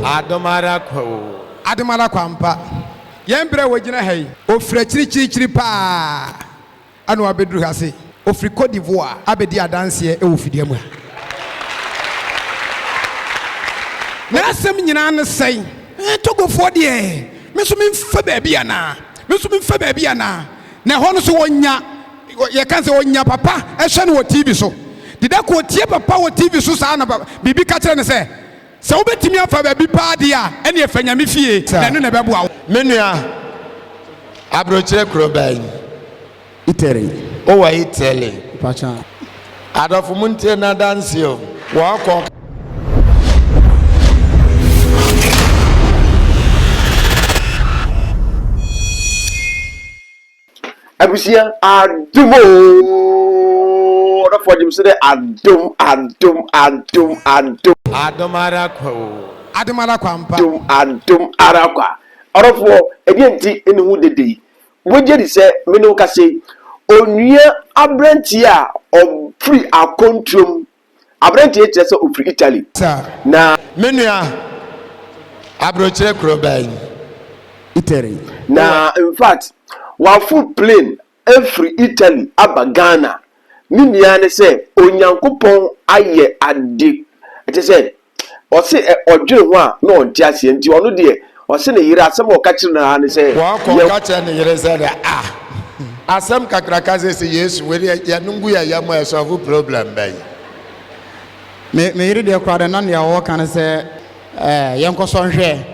Adom ara kwa o. Adom ara kwa ampa. Yɛn berɛ a wɔgyina ha yi, ɔfiri akyirikyirikyiri paa ɛna wabɛduru ha se. Ɔfiri Cote d'Ivoire abɛdi adanseɛ wɔ fidua mu ha. N'asɛm nyinaa ne sɛn? Togofoɔ deɛ, me nso memfa baabi anaa? Me nso memfa baabi anaa? Na ɛhɔ no nso wɔnya, yɛka sɛ ɔnya papa hwɛ no wɔ TV so. Deda ko ɔtie papa wɔ TV so saa na biribi ka kyerɛ no sɛ, sɛ wobɛtumi afa baabi paa deɛ a, ɛneɛ fa Nyame fie, na ɛno na ɛbɛboa wo. Me nua, aburokyire kuro bɛn? Italy. Wowɔ Italy. Mpakyɛ. Adɔfo montie n'adanse o. Wɔkɔ. Abusua adom ooo ɔdɔfoɔ gyem so dɛ adom adom adom adom. Adom ara kwa o. Adom ara kwa ampa. Adom adom ara kwa ɔdɔfoɔ ɛdeɛ nti ne ho dede yi wogye di sɛ me ne wo kasa yi onua aberanteɛ a ɔfiri akɔntuom Aberanteɛ yi kyerɛ sɛ ɔfiri Italy. Na. Me nua, aburokyire kuro bɛn? Italy. Na infact waforo plane afiri Italy aba Ghana. Ne nua ne sɛ Onyankopɔn ayɛ ade kyerɛ sɛ ɔse ɔdwene ho a na ɔnte aseɛ nti ɔno deɛ ɔse ne yere asɛm a ɔka kyerɛ no ara ne sɛ Wɔkɔ ka kyerɛ ne yere sɛ dɛ ah asɛm kakraka sɛ sɛ Yesu wei deɛ yɛno ngu yɛ yam a ɛsɔlvo problem bɛn. Me me yere deɛ koraa deɛ na nea ɔka ne sɛ ɛɛ yɛnkɔsɔ nhwɛ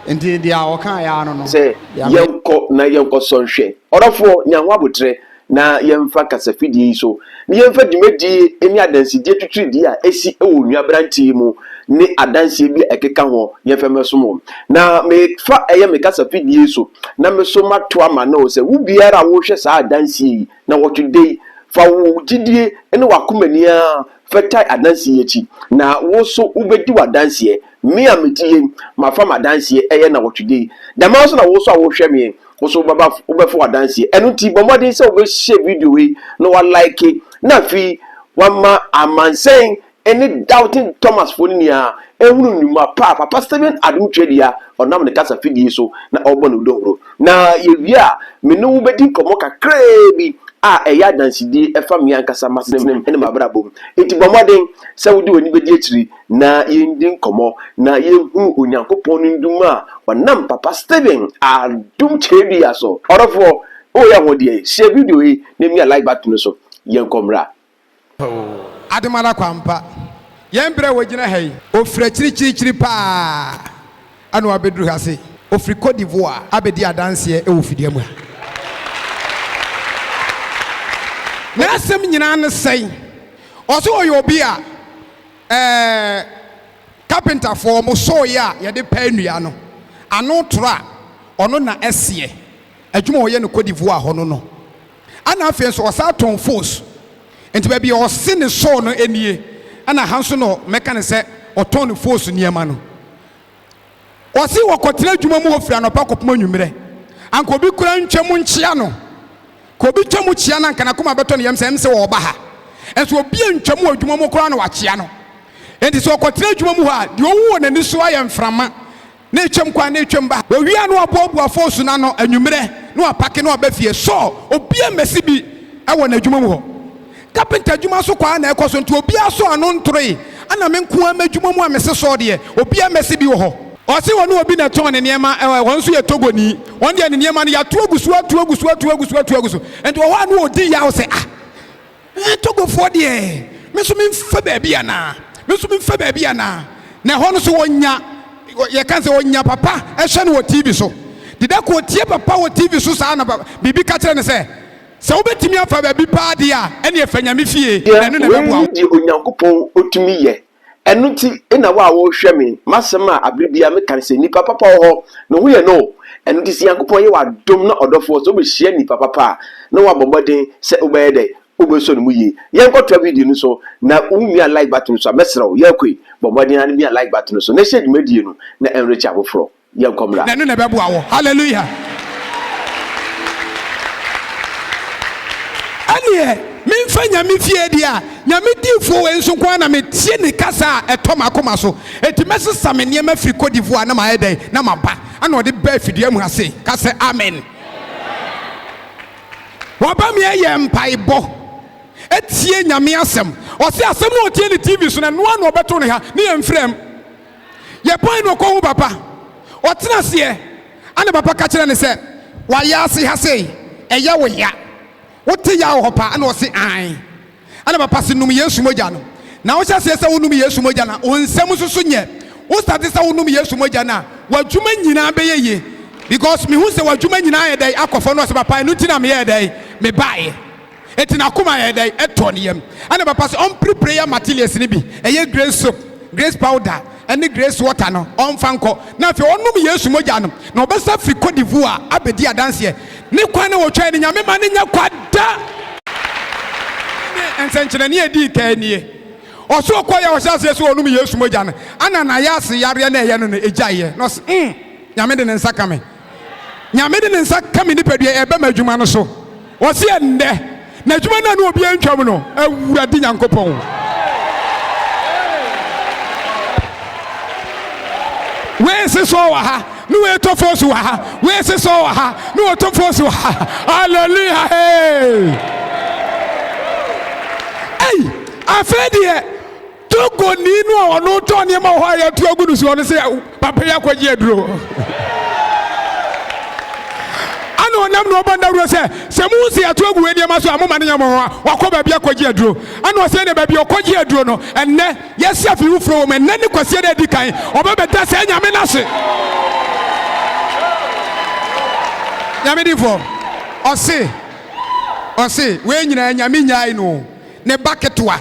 nti deɛ ɔkaeɛ ara no no Sɛ deɛ me. yɛnkɔ na yɛnkɔsɔ nhwɛ. Ɔdɔfoɔ nya ho aboterɛ na yɛmfa kasafidie yi so na yɛmfa dwumadie ne adansedie twitwiridie a ɛsi wɔ onua aberanteɛ yi mu ne adanseɛ bi a ɛkeka ho yɛmfa mmɛsom wo. Na mefa ɛyɛ me kasafidie yi so na me so mato ama no sɛ wo biara a wohwɛ saa adanseɛ yi na wɔtwe da yi fa wo gyidie ne w'akoma nyinaa fɛtae adanseɛ yi akyi na wo so wobɛdi w'adanseɛ. Me a mete yei mafa m'adanseɛ ɛyɛ nawɔtwe da yi. Dɛm ara nso na wo nso a wohwɛ me Wo nso wobɛba wobɛfa w'adanseɛ. Ɛno nti bɔ mmɔden sɛ wobɛhyɛ video yi na walike na afei wama amansan ne Doubting Thomas foɔ no nyinaa ahunu nnwuma pa a Papa Stephen Adom Tweadua ɔnam ne kasa fidie so na ɔrebɔ no dawuro. Na yɛwie a me ne wo bɛdi nkɔmmɔ kakraa bi a ɛyɛ adansedie ɛfa me ankasa m'asetenam ne m'abrabɔ mu. Enti bɔ mmɔden sɛ wode w'ani bɛdi akyiri na yɛndi nkɔmmɔ na yɛnhunu Onyankopɔn no ndwuma a ɔnam Papa Stephen Adom Kyerɛdua so. Ɔdɔfoɔ, woyɛ ho deɛn? Share video yi na mia like button no so. Yɛnkɔ mmra. Adom ara kwa ampa. Yɛn berɛ a wɔgyina ha yi. Ɔfiri akyirikyirikyiri paa ɛna wabɛduru ha se. Ɔfiri Cote d'Ivoire abɛdi adanseɛ wɔ fidua mu ha. N'asɛm nyinaa ne sɛn? Ɔse ɔyɛ obi a Ɛɛ kapentafoɔ wɔn sooyɛ a yɛde pae nnua no ano toro a ɔno na ɛseɛ adwuma a ɔyɛ no Cote d'Ivoire hɔ no no. Ɛna afei nso ɔsan tɔn fos nti baabi a ɔse ne soo no nie ɛna ha nso na mɛka no sɛ ɔtɔn ne fos nneɛma no. Ɔse wɔkɔtena adwuma mu hɔ firi anɔpa kɔpem anwummerɛ. Anka obi koraa ntwa mu nkyea no. Ka obi twa mu kyea no anka n'akoma bɛtɔ ne yam sɛ ɛmsɛ ɔreba ha. Nso obi antwa mu wɔ adwuma mu koraa na wakyea no. Enti sɛ ɔkɔtena adwuma mu hɔ a, deɛ ɔhu wɔ n'ani so ara yɛ mframa na ɛtwam kɔ a na ɛtwam ba. Ɔwie a na waboaboa foosu no ano anwummerɛ na wapake na waba fie. Saul, obi ammɛsi bi wɔ n'adwuma mu hɔ. Kapenta adwuma nso kɔ ara na ɛkɔ so nti obiara sɔ ano ntoroe ɛna me nko ara m'adwuma mu a mese sɔɔ deɛ obiara mmɛsi bi wɔ hɔ. Ɔse ɔne obi na ɛtɔn ne nneɛma ɛɛ ɔno nso yɛ Togoni ɔno deɛ ne nneɛma no yɛato agu so ato agu so ato agu so ato agu so nti wɔ hɔ a na ɔdi yaw sɛ ah ɛɛ Togofoɔ deɛ me nso memfa baabi anaa me nso memfa baabi anaa na ɛhɔ no nso ɔnya yɛka sɛ ɔnya papa ɛhwɛ no wɔ TV so deda ko ɔtie papa wɔ TV so saa na biribi ka kyerɛ no sɛ Sɛ wobɛtumi afa baabi paa deɛ a, ɛneɛ fa Nyame fie, na ɛno na Wei ɛbɛboa ne wo. deɛ Onyankopɔn tumi yɛ. Ɛno nti na wo a worehwɛ me, m'asɛm a aberɛ biara meka ne sɛ, nnipa papa wɔ hɔ, ne ho yɛ no o. Ɛno nti sɛ Nyankopɔn yɛ wo adom na ɔdɔfoɔ, sɛ wobɛhyia nnipa papa a, na woabɔ mmɔden sɛ wobɛyɛ dɛn? Wobɛsɔ ne mu yie. Yɛnkɔtoa video no so, na womia like button no so a, mɛsrɛ wo, yɛrekɔ yi, bɔ mmɔden ara na mia like button no so, na hyɛ dwumadie no na ɛnrekyɛ afoforɔ. Yɛnkɔ mmra. Na ɛno na ɛbɛboa wo. Hallelujah! Ɛneɛ, memfa. Memfa Nyame fie deɛ a, Nyame diifoɔ wei nso nko ara na metie ne kasa a ɛtɔ m'akoma so. Enti mɛsesa me nneɛma afiri Cote d'Ivoire na mayɛ dɛn? Na maba. Ɛna ɔde baa fidua mu ha sei. Ka sɛ, Amen. Waba me ayɛ mpaebɔ, atie Nyame asɛm. Ɔse asɛm no a ɔtie no TV so no, ɛno ara na ɔbɛto no ha, ne yɛmfrɛ m. Yɛpae no ɔkɔhu papa. Ɔtena aseɛ, ɛna papa ka kyerɛ no sɛ, Wayɛ ase ha sei, ɛyɛ wo ya? Wote yaw wɔ hɔ paa? Ɛna ɔse, Aane. Ɛna papa se, Nom Yesu mogya no. Na wohyɛ aseɛ sɛ wonom Yesu mogya no a, wo nsam nso so nyɛ. Wo starte sɛ wonom Yesu mogya no a, w'adwuma nyinaa bɛyɛ yie. Because mehu sɛ w'adwuma nyinaa ayɛ dɛn? Akɔ fam. Ɛna ɔse, Papa, ɛno nti na meyɛɛ dɛn? Mebaeɛ. Enti n'akoma yɛɛ dɛn? Ɛtɔɔ ne yam. Ɛna papa se ɔmpere prayer materials no bi, ɛyɛ grace soap, grace powder, ɛne grace water no, ɔmfa nkɔ. Na afei ɔnom Yesu mogya no, na ɔbɛsa firi Cote d'Ivoire abɛdi adanseɛ. Ne kwan na wɔtwae no, Nyame ma no nyɛ kwa da! Ne nsɛnkyerɛnne a ɛdii kan nie, Ɔse ɔkɔeɛ a ɔhyɛ aseɛ sɛ ɔnom Yesu mogya no, ana n'ayaase yareɛ no a ɛyɛ no no ɛgyaeɛ. Na ɔse, Mm, Nyame de ne nsa ka me. Nyame de ne nsa ka me nipadua, ɛba m'adwuma no so. Ɔse ɛnnɛ, n'adwuma no a na obiara ntwam no, Awurade Nyankopɔn. Wei sesɔɔ wɔ ha, ne wei tɔ foosu wɔ ha, wei sesɔɔ wɔ ha, ne wɔtɔ foosu wɔ ha. Hallelujah! Hey! Ei, afei deɛ Togoni no a ɔno tɔ nneɛma wɔ hɔ a yɛatu agu no soɔ no sɛ papa yi akɔgye aduro. Ana ɔnam na ɔbɔ nnawuro sɛ sɛ mo sɛ yɛatu agu wei nneɛma so a moma no nyɛ mo ho a wakɔ baabi akɔgye aduro. Ana ɔsɛ ne baabi ɔkɔgye aduro no ɛnnɛ yɛasi afe foforɔ wɔ mu ɛnnɛ ne kwasia da adi kan ɔbɛbɛda sɛ nyame no ase. Nyame difoɔ ɔse ɔse wei nyinaa nyame nyae no ne ba ketewa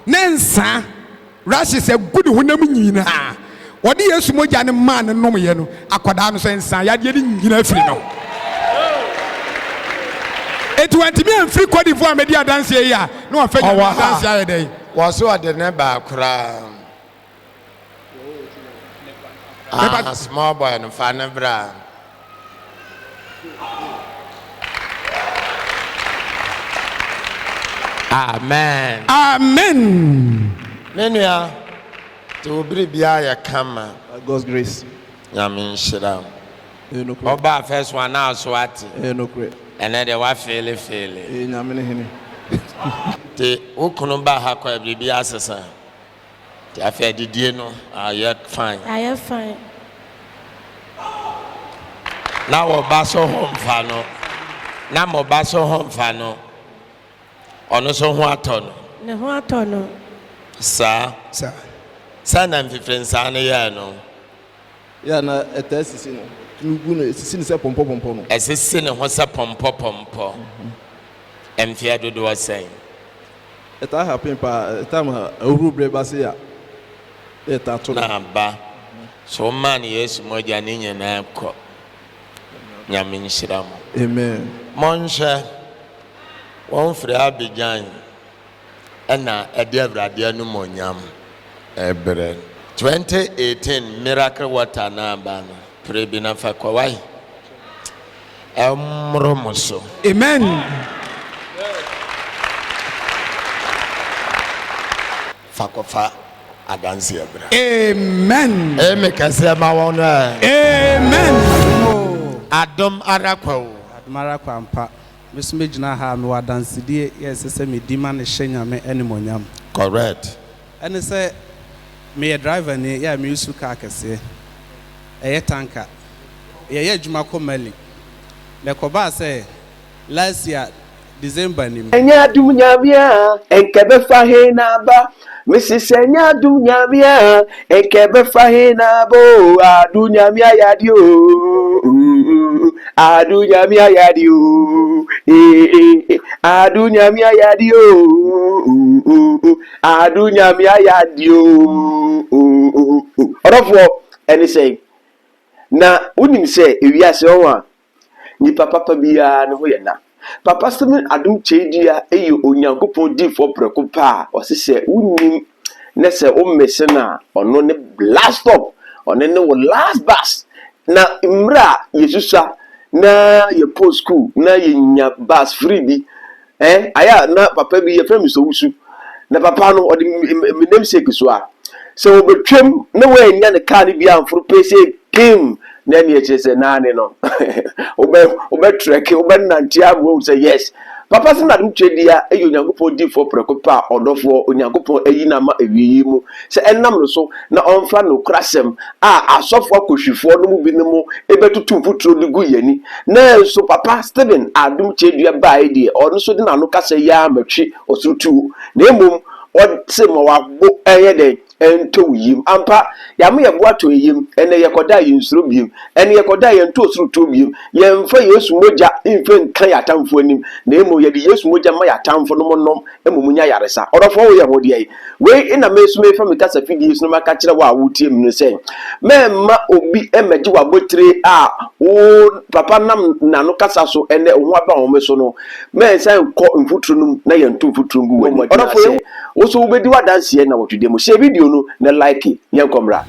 Ne nsa, rashes agu ne honam nyinaa. Wɔde Yesu mogya no maa no nomyɛ no, akwadaa no sɛ nsa yadeɛ no nyinaa firi no. Enti wantumi amfiri Cote d'Ivoire ammɛdi adanseɛ yi a, na wafa Nyame Ɔwɔ ha. adanseɛ ayɛ dɛn? Wɔse ɔde ne baa koraa. Ah, small boy no fa no bra. Amen. Amen. Me nua, te wo biribiara yɛ kama. By God's grace. Nyame nhyira wo. Ɛyɛ nokorɛ. Ɔbaa first one na aso ate. Ɛyɛ nokorɛ. Ɛnɛ deɛ wafeele feele. Ɛyɛ Nyame ne hene. Te wo kunu ba ha kɔ a biribiara asesa. Nti afei adidie no ayɛ fine. Ayɛ fine. Na wo ba so ho mfa no. Na mo ba so ho mfa no. Ɔno so ho atɔ no. Ne ho atɔ no. Saa. Saa. Sɛn na mfifiri nsaa no yɛɛ no? Yɛ a na ɛtaa sisi no. Tumi gu no, esisi no sɛ pɔmpɔ pɔmpɔ no. Ɛsisi ne ho sɛ pɔmpɔ pɔmpɔ. Mfeɛ dodoɔ sɛn? Ɛtaa happen paa, time a ahuru berɛ ba sei a, na ɛtaa to no. Na aba. So wo maa no Yesu mogya ne nyinaa kɔ. Nyame nhyira mo. Amen. Monhwɛ, wɔn firi Abidjan ɛna ɛde Awurade animuonyam ɛbrɛ. 2018 miracle water no aba no, pere bi na fa kɔ wai. Ɛmmoro mo so. Amen. Fa kɔfa adanseɛ bra. Amen. Amen kɛseɛ ma wɔn ɛ. Amen. Adom ara kwa o. Adom ara kwa ampa. Me nso mɛgyina ha a mewɔ adansedie yɛ ɛsɛ sɛ medi ma no hyɛ Nyame animuonyam. Correct. Ɛne sɛ meyɛ driver ni yɛ a me use car kɛseɛ ɛyɛ tanker. Yɛyɛ adwuma kɔ Mali na ɛkɔbaa sɛ last year December nim. Ɛnyɛ adom Nyame a, ɛnka ɛbɛfa he na aba? Mese sɛ ɛnyɛ adom Nyame a, ɛnka ɛbɛfa he na aba o? Adom Nyame ayɛ adeɛ o, adom Nyame ayɛ adeɛ o, eh, eh, eh, adom Nyame ayɛ adeɛ o, adom Nyame ayɛ adeɛ o. Ɔdɔfoɔ, ɛne sɛn? Na wonim sɛ ewiase hɔ a, nipa papa biara ne ho yɛ na. Papa Stephen Adom Kyei-Duah yɛ Onyankopɔn difoɔ prɛko pɛ a ɔse sɛ wonnim na sɛ wo mese no a, ɔno ne last stop, ɔno ne wo last bus. Na mmerɛ a yɛsusua na yɛkɔ school na yɛnya bus free bi. Eh, ayɛ a na papa bi yɛfrɛ me Sowusu. Na papa no ɔde me namesake so a, sɛ wɔbɛtwam na wɔannya ne kaa no bi amforo pɛ sɛ kim na ɛne ɛkyerɛ sɛ naane no wobɛ wobɛtrɛke wobɛnante ama wahu sɛ yes papa sɛ nadom twɛdua ɛyɛ Onyankopɔn difoɔ prɛko pɛ a ɔdɔfoɔ Onyankopɔn ayi no ama awieyi mu sɛ ɛnam no so na ɔmfa nokorasɛm a asɔfoɔ akɔhwifoɔ no mu binom bɛtutu mfuturo de gu yɛn ani. Nanso papa Stephen Adom Kyerɛdua baeɛ deɛ, ɔno nso de n'ano kasa yi ara matwi ɔsoro tuo, na mmom ɔse ma w'abo nyɛ dɛn? Ɛntɔ wo yam. Ampa, yɛama yɛn bo atɔ yɛn yam, ɛnnɛ yɛkɔda a yɛnsuro bio, ɛnnɛ yɛkɔda a yɛnto ɔsoro tuo bio, yɛmfa Yesu mogya mfa nka yɛn atamfoɔ anim, na mmom yɛde Yesu mogya ma yɛn atamfo nom nom mmom nya ayaresa. Ɔdɔfoɔ woyɛ ho deɛn? Wei na me nso merefa me kasa fidie so na maka kyerɛ wo a woretie me no sɛ, mɛmma obi mmɛgye w'abotire a wo papa nam n'ano kasa so ɛnnɛ wo ho aba home so no, mɛnsan nkɔ mfuturo no mu na yɛnto mfuturo ngu w'anim. Ɔdɔfoɔ yɛn wo nso wobɛdi w'adanseɛ nnawɔtwe mu. Hyɛ video no na like, yɛnkɔ mmra.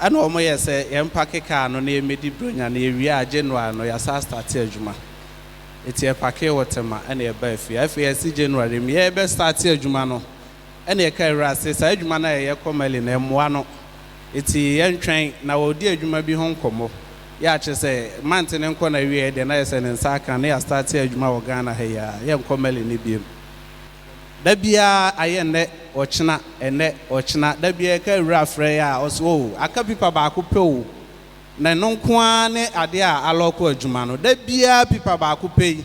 Ɛna wɔn yɛ sɛ yɛn pake car no na yɛn mɛdi bronya na yɛwie a January no yɛasan astarte adwuma. Eti yɛpakee wɔ Tema ɛna yɛbaa fie. Afei yɛse January mu yɛrebɛ starte adwuma no ɛna yɛkaa awura se saa adwuma no a yɛyɛ kɔ Mali no ɛmmoa no eti yɛntwɛn na wɔredi adwuma bi ho nkɔmmɔ. Yɛ a kyerɛ sɛ month no nkɔ n'awieɛ deɛ na ayɛ sɛ ne nsa aka na yɛastarte adwuma wɔ Ghana ha yi ara yɛnkɔ Mali no biom. Da biara ayɛ nnɛ ɔkyena ɛnnɛ ɔkyena da biara yɛka awura frɛ yɛ a ɔse oh aka pipa baako pɛ o Na ɛno nko ara ne adeɛ a alɔɔko adwuma no. Da biara pipa baako pɛ yi,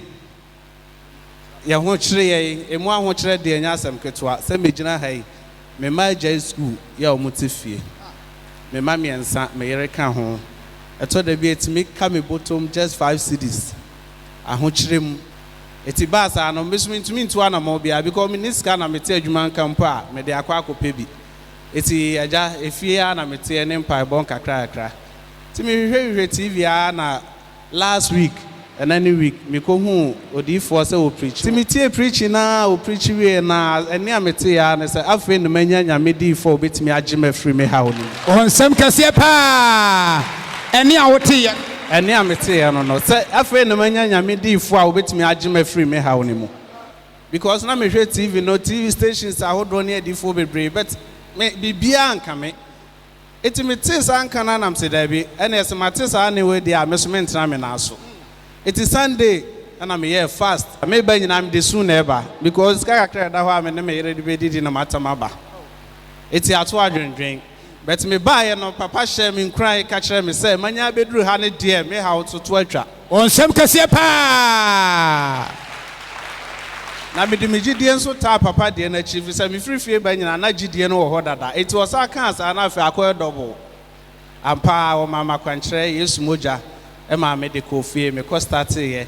yɛn ho kyere yɛn. Ɛmu ahokyerɛ deɛ ɛnyɛ asɛm ketewa. Sɛ megyina ha yi, me mma agyae sukuu yɛ a wɔte fie. Me mma mmiɛnsa, me yere ka ho. Ɛtɔ da bi a ɛtumi ka me bɔtɔm just 5 cedis. Ahokyerɛ mu. Ɛti baa saa no, me nso mentumi ntu anammɔn biara because menni sika na mete adwuma nka mpo a, mede akɔ akɔpɛ bi. Eti agya, efie ara na meteɛ ne mpaebɔ nkakrakra. Nti mehwehwɛ hwehwɛ TV ara na last week, ɛnɛ ne week, mekɔhuu odiyifoɔ sɛ ɔpreachi. Nti metiee preaching no ara a ɔpreachi wieɛ no ara, ɛnne a meteeɛ ara ne sɛ afei na manya Nyame diyifoɔ a ɔbɛtumi agye me afiri me haw no mu. Ɔwɔ nsɛm kɛseɛ paa, ɛnne a woteeɛ no. Ɛnne a meteeɛ no no, sɛ afei na manya Nyame diyifoɔ a ɔbɛtumi agye me afiri me haw no mu. Because na mehwɛ TV no, TV stations ahodoɔ ne adiyifoɔ bebree but me biribiara nka me. Enti metee saa nka no a na mese daabi, ɛneɛ sɛ mate saa nne wei deɛ a me so mentena me nan so. Enti Sunday ɛna meyɛɛ fast. Meba nyinaa mede su na ɛba because sika kakra a ɛda hɔ a me ne me yere de bɛdidi no matam aba. Enti ato adwendwen. But mebaeɛ no papa hyɛɛ me nkuran ka kyerɛɛ me sɛ manya abɛduru ha no deɛ me haw to to atwa. Wɔ nsɛm kɛseɛ paa. Na mede me gyidie nso taa papa deɛ no akyi, ɛfiri sɛ mefiri fie ba nyinaa na gyidie no wɔ hɔ dada. Enti ɔsan kaa saa na afei akɔyɛ double. Ampa ara wɔmaa me akwankyerɛ, Yesu mogya maa mede kɔɔ fie, mekɔ starteeɛ.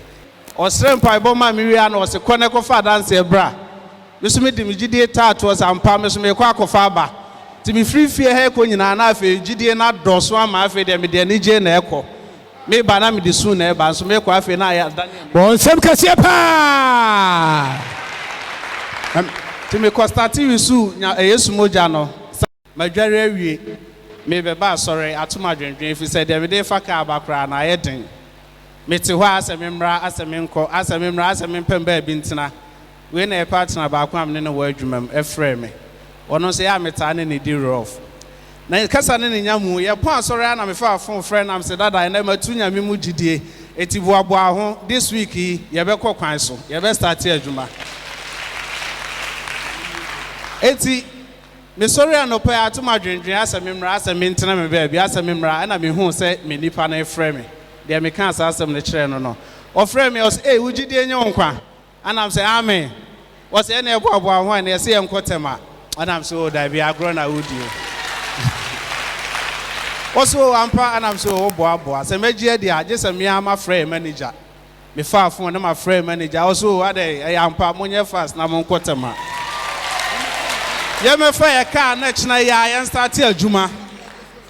Ɔsrɛɛ mpaebɔ maa me wieeɛ a na ɔse kɔ na kɔfa adanseɛ bra. Me nso mede me gyidie taa toɔ sɛ ampa me nso merekɔ akɔfa aba. Nti mefiri fie ha rekɔ nyinaa na afei gyidie no adɔɔso ama afei deɛ mede anigyeɛ na ɛrekɔ. Meba na mede su na ɛba nso merekɔ afei na ayɛ adane anigyeɛ. Bɔ nsɛm kɛseɛ paa. Nti mekɔ starte resu nya Yesu mogya no. Sɛ madware awie, merebɛba asɔre ato m'adwendwen ɛfiri sɛ deɛ mede refa kaa aba koraa no ayɛ den. Mete hɔ a asɛ memmra, asɛ menkɔ, asɛ memmra, asɛ mempɛ baabi ntena. Wei na ɛyɛ partner baako a me ne no wɔ adwuma mu frɛɛ me. Ɔno nso ɛyɛ a metaa ne no di rough. Na kasa ne ne nya mu. Yɛpɔn asɔre ara na mefaa phone frɛɛ no na mese dada ɛnɛ matu Nyame mu gyidie enti boaboa wo ho this week yi yɛbɛkɔ kwan so yɛbɛ starte adwuma. Enti mesɔre anɔpa yi ato m'adwendwen asɛ memmra asɛ mentena me baabi asɛ memmra ɛna mehuu sɛ me nipa no refrɛ me deɛ mekaa saa asɛm no kyerɛɛ no no ɔfrɛɛ me ɔse ei wo gyidie nye wo nkwa Ɛna mesɛ amen. Wɔse ɛneɛ boaboa wo ho ɛneɛ se yɛnkɔ tɛm a. Ɛna mesɛ oo dabi agorɔ na wodi o. Wɔse oo ampa ɛna mesɛ oo woboaboa. Sɛ mɛgye adi a gye sɛ me ara mafrɛ yɛn manager. Mefaa phone na mafrɛ yɛn manager ɔse oo adɛn ɛyɛ ampa monyɛ fast na monkɔ tɛm a. Yɛmɛfa yɛ car na kyena yi ara yɛn starte adwuma.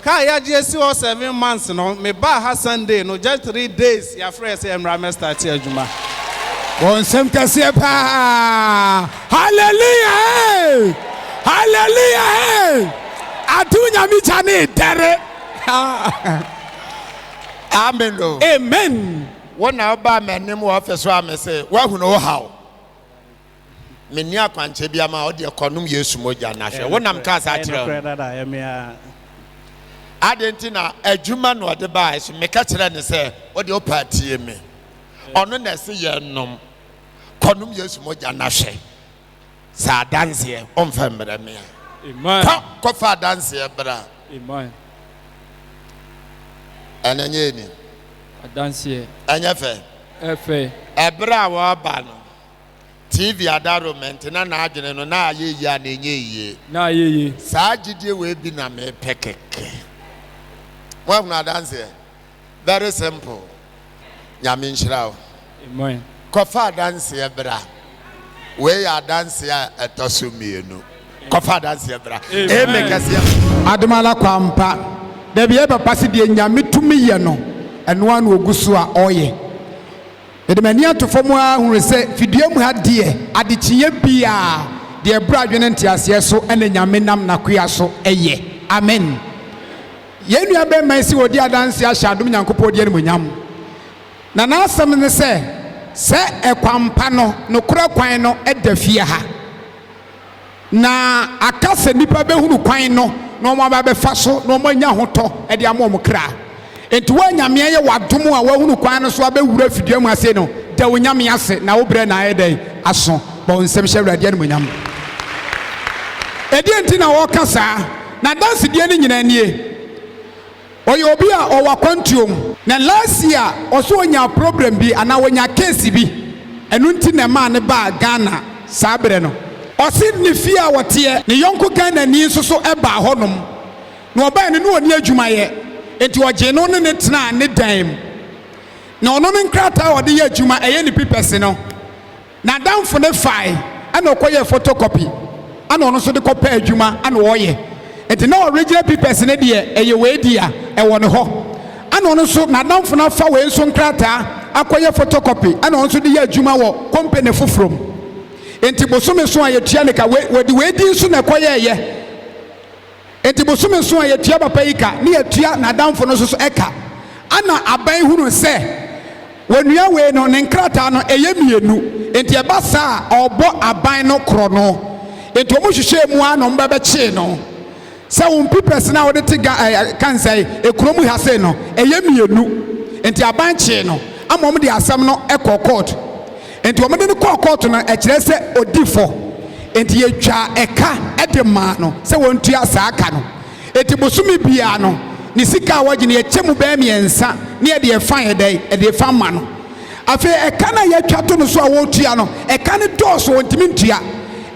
Car yagye asi hɔ 7 months no, me baa ha Sunday no just 3 days yafrɛ yɛ sɛ yɛmmra mmɛ start adwuma. Bɔ nsɛm kɛseɛ paa. Hallelujah hey! Hallelujah hey! Adom Nyame gya ne dɛre. Amen o. Amen. Wo na wobaa m'anim wɔ ɔfɛ so a mese woahunu wo haw. Menni akwankyerɛ biara ma wo deɛ kɔnom Yesu mogya na hwɛ. Wo nam kaa saa kyerɛɛ no? Adɛn nti na adwuma na ɔde baeɛ so meka kyerɛɛ no sɛ wo deɛ wopɛ a tie me. Ɔno na ɛse yɛnnom. Kɔnom Yesu mogya na hwɛ. Sɛ adanseɛ ɔmfa mmerɛ me a. Kɔ kɔfa adanseɛ bra. Ɛno nyɛ ni. Adanseɛ. Ɛnyɛ fɛ. Ɛfɛ. Ɛberɛ a wɔreba no. TV adaro me nti na n'adwene no na ayɛ yie anaa ɛnyɛ yie? Na ayɛ yie. Saa gyidie wei bi na mepɛ kɛkɛ. Moahunu adanseɛ? Very simple. Nyame nhyira wo. Amen. Kɔfa adanseɛ bra. Wei yɛ adanseɛ a ɛtɔ so mmienu. Kɔfa adanseɛ bra. Amen kɛseɛ. Adom ara kwa ampa. Dabi ɛyɛ papa se deɛ Nyame tumi yɛ no ɛno ara na ɔgu so a ɔyɛ. Mede m'ani ato fam ara hunu sɛ fidua mu ha deɛ, adekyeeɛ biara, deɛ ɛboro adwene nteaseɛ so na Nyame nam N'akoa so yɛ. Amen. Yɛn nua barima yi se ɔredi adanseɛ ahyɛ adom Nyankopɔn din animuonyam. Na n'asɛm ne sɛ, sɛ ɛkwan pa no, nokorɛ kwan no da fie ha. Na aka sɛ nnipa bɛhunu kwan no na wɔn aba abɛfa so na wɔn anya ahotɔ de ama wɔn kra. Enti wo a Nyame ayɛ wo adom a woahunu kwan no so abɛwura fidua mu ase no, da wo Nyame ase na wo berɛ na ayɛ dɛn? Aso. Bɔ wo nsam hyɛ Awurade animuonyam. Ɛdeɛn nti na wɔka saa? N'adansedie no nyinaa nie. Ɔyɛ obi a ɔwɔ akwantuo mu. Na last year ɔse ɔnyaa problem bi anaa ɔnyaa case bi ɛno nti na ɛmaa no baa Ghana saa berɛ no. Ɔse ne fie a ɔteɛ ne yɔnko Ghanani nso so baa hɔ nom na ɔbaeɛ no na ɔnni adwuma yɛ nti ɔgyee no ne no tenaa ne dan mu na ɔno ne nkrataa a ɔde yɛ adwuma ɛyɛ ne pipɛse no N'adamfo no fae na ɔkɔyɛɛ photocopy na ɔno nso de kɔpɛɛ adwuma na ɔreyɛ. Nti na original papers no deɛ ɛyɛ wei dea, ɛwɔ ne hɔ. Ɛna ɔno nso n'adamfo no afa wei nso nkrataa akɔyɛ photocopy na ɔno nso de yɛ adwuma wɔ company foforɔ mu. Nti bosome so a yɛtua ne ka, wei wɔde wei din nso na ɛkɔyɛɛyɛ. Enti bosome nson a yɛtua papa yi ka ne yɛtua n'adamfo no nso so ka. Ana aban hunu sɛ onua wei no ne nkrataa no ɛyɛ mmienu, enti ɛba saa a ɔrebɔ aban no korɔno. Enti wɔn hwehwɛɛ mu ara na wɔn ba bɛkyee no sɛ wo mpipɛs no a wode te ga ɛɛ kansɛe ekuro mu ha sei no ɛyɛ mmienu. Enti aban kyee no ama wɔn de asɛm no kɔɔ kɔɔto. Enti wɔde no kɔɔ kɔɔto no, ɛkyerɛ sɛ ɔdi fɔ. Enti yɛtwaa ɛka de maa no sɛ wɔntua saa ka no. Enti bosome biara no, ne sika a wɔgye no, yɛkyɛ mu bɛyɛ mmiɛnsa na yɛde ɛfa yɛ dɛn? Yɛde ɛfa ma no. Afei ɛka no a yɛatwa to no so a wɔretua no, ɛka no dɔɔso, ɔntumi ntua.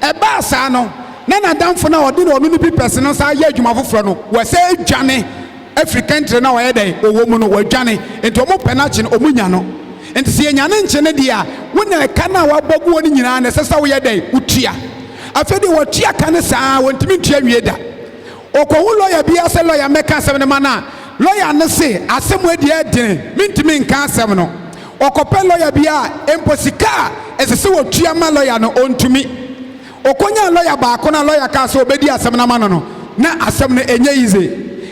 Ɛbaa saa no, na n'adamfo no a ɔde ɔno ne pipɛs no san yɛ adwuma foforɔ no, wɔasan adwane. Afiri kɛntere no a ɔyɛ dɛn ɔwɔ mu no wadwane nti ɔmo pɛ no akye no ɔmo nya no nti sɛ yɛnya no nkye no deɛ a wo na ɛka no a wabɔ agu hɔ no nyinaa no ɛsɛ sɛ woyɛ dɛn wotua afei deɛ watua ka no saa wɔntumi ntua nwie da ɔkɔhu lɔya biara sɛ lɔya mmɛka asɛm no ma no a lɔya no se asɛm wei deɛ ɛdene mentumi nka asɛm no ɔkɔpɛ lɔya bi a mpo sika a ɛsɛ sɛ wɔtua ma lɔya no ɔntumi Ɔkɔnyaa lɔya baako na lɔya kaa sɛ ɔbɛdi asɛm no ama no no, na asɛm no ɛnyɛ easy.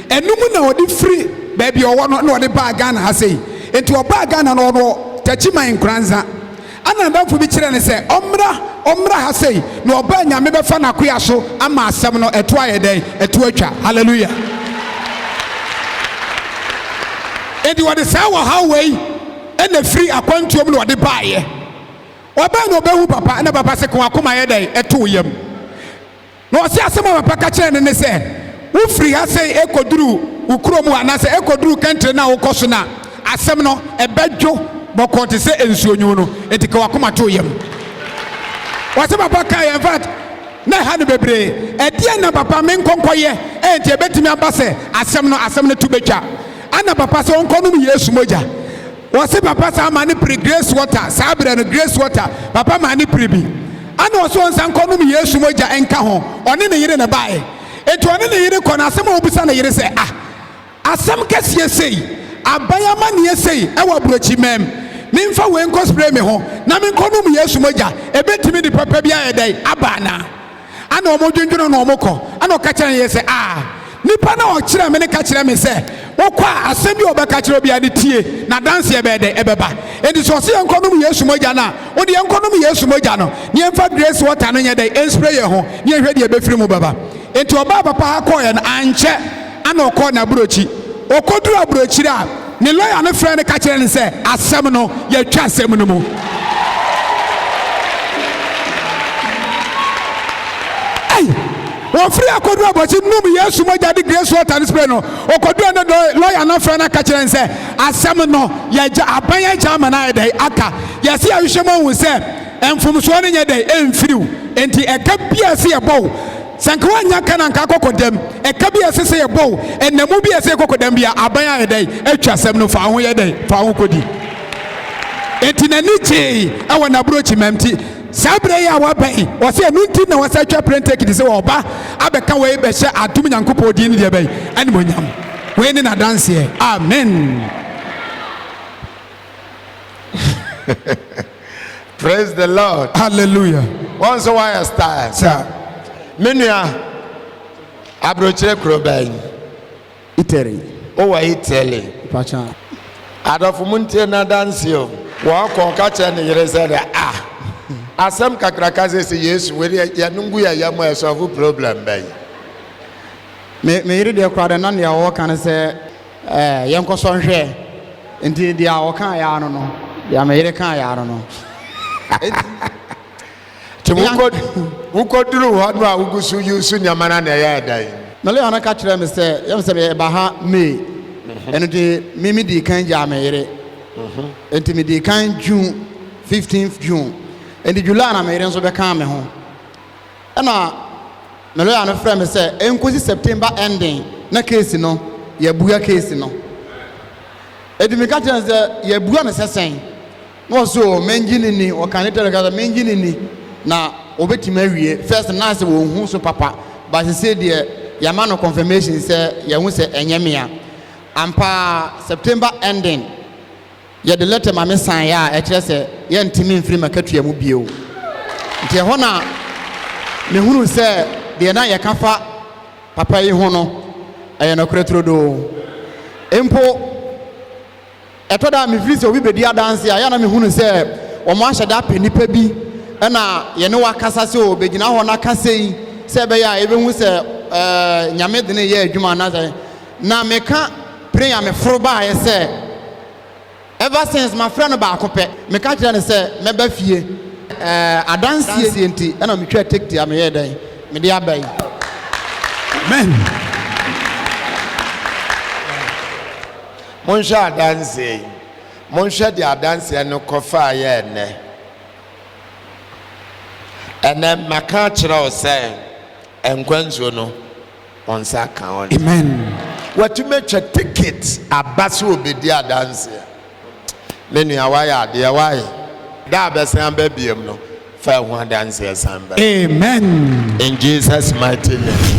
Ɛno mu na ɔde firi baabi a ɔwɔ no na ɔde baa Ghana ha sei. Nti ɔbaa Ghana no ɔwɔ Techiman Nkoranza. Ɛna n'adamfo bi kyerɛɛ no sɛ ɔmmra ɔmmra ha sei na ɔbaa Nyame bɛfa n'akoa so ama asɛm no ɛto ayɛ dɛn? Ɛto atwa. Hallelujah. Nti ɔde saa ɔhaw wei na ɛfiri akwantuo mu na ɔde baeɛ. Ɔbɛn na ɔbɛhu papa, na papa se, Ka w'akoma yɛ dɛn? Ɛto wo yam. Na ɔse asɛm a papa ka kyerɛɛ no ne sɛ, Wofiri ha sei kɔduru wo kurom hɔ anaasɛ ɛkɔduru kɛntre no a wokɔ so no a, asɛm no, ɛbɛdwo bɔkɔɔ te sɛ nsuo nwunu no. Enti ka w'akoma to wo yam. Ɔse papa kaeɛ, in fact, na ɛha no bebree. Ɛdeɛn na papa menkɔ nkɔyɛ? Enti ɛbɛtumi aba sɛ asɛm no, asɛm no to bɛtwa. Ɛna papa sɛ ɔnkɔnom Yesu mogya. Wɔse papa saa ma no pere grace water saa berɛ no grace water papa maa no pere bi ana ɔse ɔnsan nkɔ nom Yesu mogya nka ho ɔne ne yere na ɛbaeɛ enti ɔne ne yere kɔ no asɛm a ɔbisa ne yere sɛ ah asɛm kɛseɛ sei aban amaneɛ sei ɛwɔ aburokyi mam memfa wei nkɔ spray me ho na menkɔ nom Yesu mogya ɛbɛtumi de papa bi ayɛ dɛn aba anaa Ana ɔmo dwendwene na ɔmo kɔ. Ana ɔka kyerɛ ne yere sɛ, Aa, Nipa no a ɔkyerɛɛ me no ka kyerɛɛ me sɛ, Wokɔ a, asɛm bi a ɔbɛka kyerɛ wo biara no, tie, na adanseɛ bɛyɛ dɛn? Ɛbɛba. Enti sɛ ɔse yɛnkɔnom Yesu mogya no a, wo deɛ yɛnkɔnom Yesu mogya no, na yɛmfa grace water no nyɛ dɛn? Ɛnspray yɛn ho, na yɛnhwɛ deɛ ɛbɛfiri mu bɛba. Enti ɔbaa papa ha kɔeɛ no, ankyɛ ana ɔkɔɔ n'aburokyi. Ɔkɔduruu aburokyire a, ne lɔya no frɛɛ no ka kyerɛɛ no sɛ, Asɛm no, yɛatwa asɛm no mu. Ei! Wɔfiri akɔduru abɔkye nom Yesu mogya de grace water no spray no. Ɔkɔduru no lɔya no afrɛ no aka kyerɛ no sɛ, asɛm no, yɛagya, aban agya ama no ayɛ dɛn? Aka. Yɛse yɛahwehwɛ mu ahu sɛ mfomsoɔ no nyɛ dɛn? Ɛmfiri wo. Enti ɛka biara ɛsɛ yɛbɔ wo. Sɛ nka woannya ka no anka akɔ kɔdam. Ɛka bi a ɛsɛ sɛ yɛbɔ wo, ɛnamu bi a ɛsɛ yɛkɔ kɔdam bi a, aban ayɛ dɛn? Atwa asɛm no. Fa wo ho yɛ dɛn? Fa wo ho kɔdi. Enti n'ani gyee wɔ n'aburokyimam nti. Saa berɛ yi a waba yi, ɔse ɛno nti na wasa atwa plane ticket sɛ ɔba abɛka wei bɛhyɛ adom Nyankopɔn din ne deɛ bɛn? Animuonyam. Wei ne n'adanseɛ. Amen. Praise the Lord. Hallelujah. Wɔn nso wɔayɛ style. Sir. Me nua, aburokyire kuro bɛn? Italy. Wowɔ Italy. Pacha. Adɔfo mu ntie n'adanse o. Wɔkɔ ɔka kyerɛ ne yere sɛ dɛ ah asɛm kakraka sɛ sɛ Yesu wei deɛ yɛno ngu yɛ yam a ɛsɔfo problem bɛn. Me me yere deɛ koraa deɛ na nea ɔka ne sɛ ɛɛ yɛnkɔsɔ nhwɛ nti deɛ ɔka yɛ ano no deɛ me yere ka yɛ ano no. Nti wokɔduruu hɔ no a wogu so use nneɛma no na ɛyɛɛ dɛn? Me lawyer no ka kyerɛɛ me sɛ, yɛm sɛ meba ha May, ɛno nti me medii kan gyaa me yere. Nti medii kan June, 15th June. Nti July na me yere nso bɛkaa me ho. Ɛna me lawyer no frɛɛ me sɛ ɛnkɔsi September ending na case no, yɛabua case no. Nti meka kyerɛɛ no sɛ yɛabua no sɛ sɛn? Na ɔse o mengye no nni, ɔka ne tɛlɛ ka sɛ mengye no nni na ɔbɛtumi awie, first no na asɛ ɔnhu so papa but sesei deɛ yɛama no confirmation sɛ yɛahu sɛ ɛnyɛ me a. Ampa ara September ending yɛde letter ma me sign a ɛkyerɛ sɛ yɛnte me mfiri m'akatua mu bio. Nti ɛhɔ na mehunuu sɛ deɛ na yɛka fa papa yi ho no ɛyɛ nokorɛ turodoo. Mpo. Ɛtɔ da a mefiri sɛ obi bɛdi adanse a, ɛyɛ a na mehunu sɛ wɔahyɛ da apɛ nipa bi na yɛne wo akasa sɛ o bɛgyina hɔ na ka sei sɛ ɛbɛyɛ a yɛbɛhu sɛ ɛɛ Nyame de no reyɛ adwuma anaasɛ. Na meka plane a meforo baeɛ sɛ ever since mafrɛ no baako pɛ, meka kyerɛɛ no sɛ mɛba fie. Ɛɛ adanseɛ nti na metwaa tekiti a meyɛɛ dɛn? Mede aba yi. Amen. Monhwɛ adanseɛ yi. Monhwɛ deɛ adanseɛ no kɔfaeɛ ɛnnɛ. Ɛnnɛ, maka akyerɛ wo sɛ, nkwa nsuo no, wo nsa ka wo. Amen. Watumi atwa ticket aba sɛ ɔbɛdi adanseɛ. Me nua, woayɛ adeɛ, why? Da a bɛsan aba biom no, fa ɛho adanseɛ san ba. Amen. In Jesus mighty name.